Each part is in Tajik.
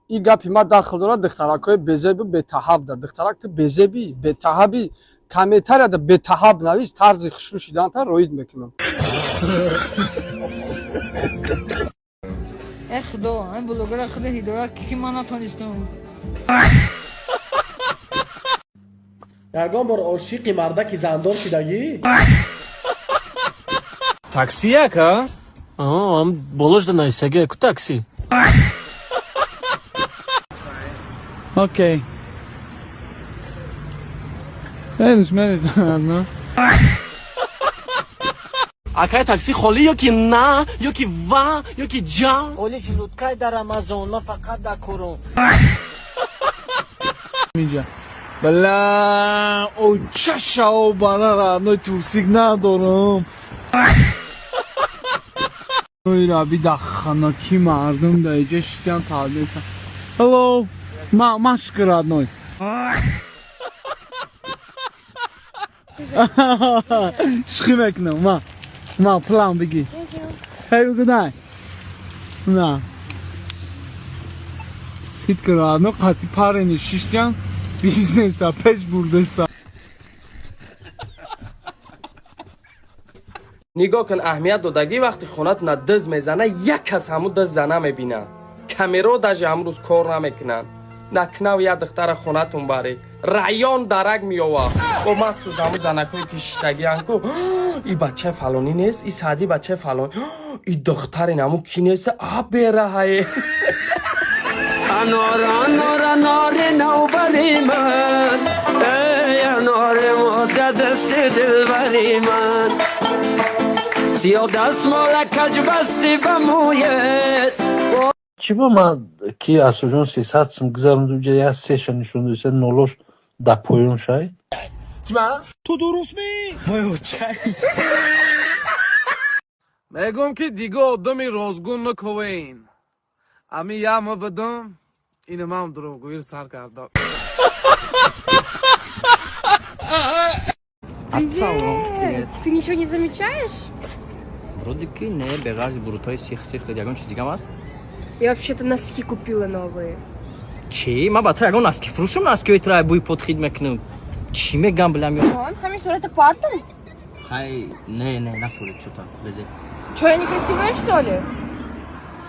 И гапи ма дахл дорад духтаракҳои безебу бетаҳаб да. Духтарак, ту безебӣ, бетаҳабӣ. Комментарияда бетаҳаб навис, тарзи хушрӯ шиданта роид мекунам. Э худо, ин блогера худо ҳидоят ки ман натонистам. Ягон бор ошиқи мардаки зандор шидагӣ? Такси яка? Ам болош да найсаги ку такси. Окей. Ну. Акай, такси холӣ ё ки на, ё ки ва, ё ки ҷа? Холӣ желудкай дар Амазон, ман фақат дар кором. Инҷа. Бла, о чашао барара, но трусик надорам. Ой, раби да ханаки мардум да иҷа шитян таблета. Hello, ма машк родной. Шухӣ мекунам, ма. Ма план бигӣ. Have a good night. На. Хит кара, но қати парени шиштян бизнеса пеш бурдеса. Нигоҳ кун, аҳамият додагӣ, вақти хонатона диз мезана, як кас ҳамун дизда намебина. Камеро даже ҳамрӯз кор намекунанд. Накнав як духтара хонатон барӣ, район дарак меёва. Бо махсус ҳамун занакҳое ки шиштагиан ку, и бачаи фалонӣ нест, и саъди бачаи фалонӣ, и духтари намун ки нест, а бераҳае. Анор, анор, анори навбари ман, эй анори мода дасти дилбари ман, сиё дастмола каҷ басти ба мӯят. Чӣ ба ман ки асоҷон 300 сум гузарондум, ҷа як сеша нишон доиста, нолош да поён шай. Ту дуруст ми? Мегӯм ки дига одами розгун наковен. Ами яма бидум, ина ман дурӯғгӯир сар кардам. Привет! Ты ничего не замечаешь? Вроде ки не, беғарзи бурутҳои сих-сих ягон чиз дигам аст? Я вообще-то носки купила новые. Чӣ? Ман ба ту ягон носки фурӯшам, носкиҳои туро бӯи подхид мекунам. Чӣ мегам билам ё? Вон, ҳамин сурата партам? Хай, не, не, нафуред чута, безе. Чё, я некрасивая, что ли?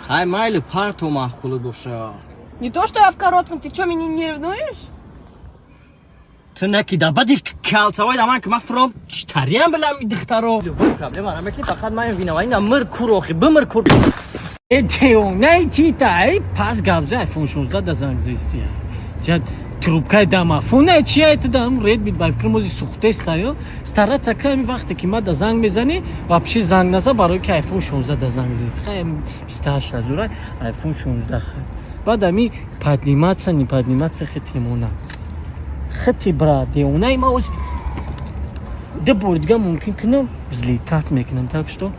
Хай, майли, парто маъқулу боша. Не то, что я в коротком, ты чё, меня не ревнуешь? Ту неки да бади калтавой да ман ки ман фуром читариам билам и духтаро. Любой проблема намеки, фақат ман винава ина мир кур охи, бимир кур. Э девона, чита, эй пас габза iPhone 16 да занг зести. Ҷа трубкаи домофон не чия ту дам Redmi ба фикр мози сухтеста ё стараться ками вақте ки ма да занг мезани, вообще занг наза, барои ки iPhone 16 да занг зести. Хай, 28 назура iPhone 16 хай. Баъд ами подниматься, не подниматься хити мона. Хити брат, девонаи ма оз ду бор дига мумкин кунам взлетать мекунам, так что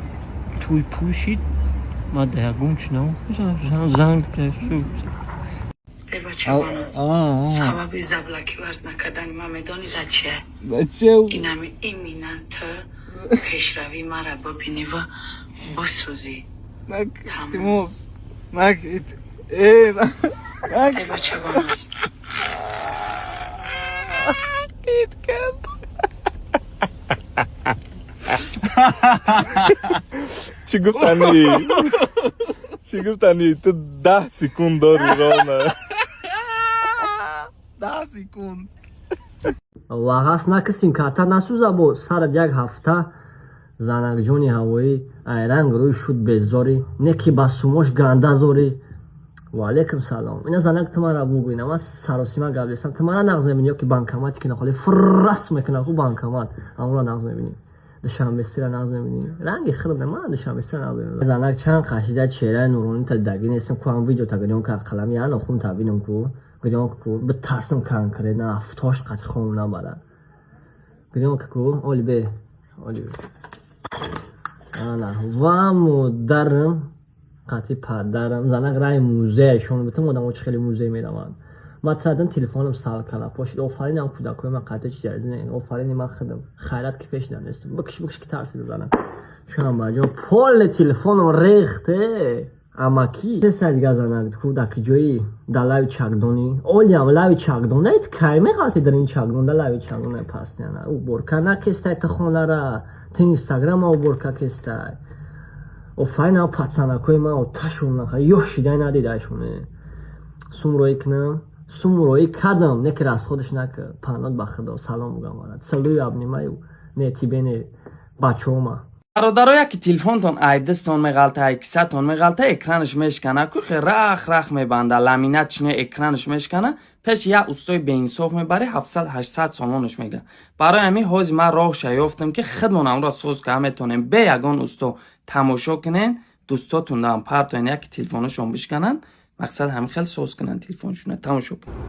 туй пӯшид ма да ягон чи занг. Эй бачабоназ, сабаби заблокировать накардани ман медонӣ дар чие? Инами именно ту пешравии мара бибинӣ ва бисӯзӣ. Тимус, нак, э, нак. Эй бачабоназ. Чӣ гуфтанӣ? Чӣ гуфтанӣ? Ту 10 секунд дорӣ рона. 10 секунд. Вағас накисим, карта насӯза бо сарат як ҳафта занакҷони ҳавоӣ айранг рӯй шуд безорӣ, не ки ба сумош ганда зорӣ. Ваалейкум салом. Ина занак, ту мара бугӯ, ина ман саросима гап дестам, ту мара нағз мебинӣ ё ки банкомате ки нахоли фррас мекунад ху банкомат амро нағз мебинӣ? Душанбесира нағз мебинӣ? Ранги худам ман душанбесира нағз мебинӣ. Занак, чанд қашида чеҳраи нуронита дагӣ нестам ку, ҳам видео та гирён ка қалами яна нохун та бинам ку, гирён ку, битарсам конкретно ҳафтош қати хом набарад. Гирён ку, оли бе, оли бе. Ана ва модарам қати падарам. Занак, раи музеяшон битам, одамо чӣ хеле музей мераванд. Ма традам, телефонам сал кала пошид. Офаринам, кӯдакҳои ман қадр чизи, офарини ман худам. Хайрат, ки пеш нестам. Бикш, бикш, ки тарсида занам. Шанбаҷон, поле телефоном рехте. Амаки сар дига занак кӯдаки ҷои да лави чагдонӣ, олиам лави чагдон кай меғалти дар ин чагдон, да лави чагдон пастяна уборка накестай, ту хонара, ту инстаграма уборка кестай. Офаринам, пацанакои ман оташон наха ёшидай надидайшоне. Сум роӣ кунам, сум роӣ кардам, не ки расходш накард. Панот ба худо, салом бугам варад, целую, обнимаю, не тебе, не бачома. Бародаро, яки телефонтон ай дастон меғалта, ай кисатон меғалта, экранаш мешкана, кухе рах рах мебанда, ламинат чине, экранаш мешкана, пеш як устои беинсоф мебари, 700-800 сомонаш мега. Барои ҳамин ҳози ман роҳша ёфтам, ки худмон амро соз кара метонем бе ягон усто. Тамошо кунен, дӯстотон даам партоен, яки телефонашон бишкананд, мақсад ҳамин хел соз кунанд телефоншона. Тамошо кунен.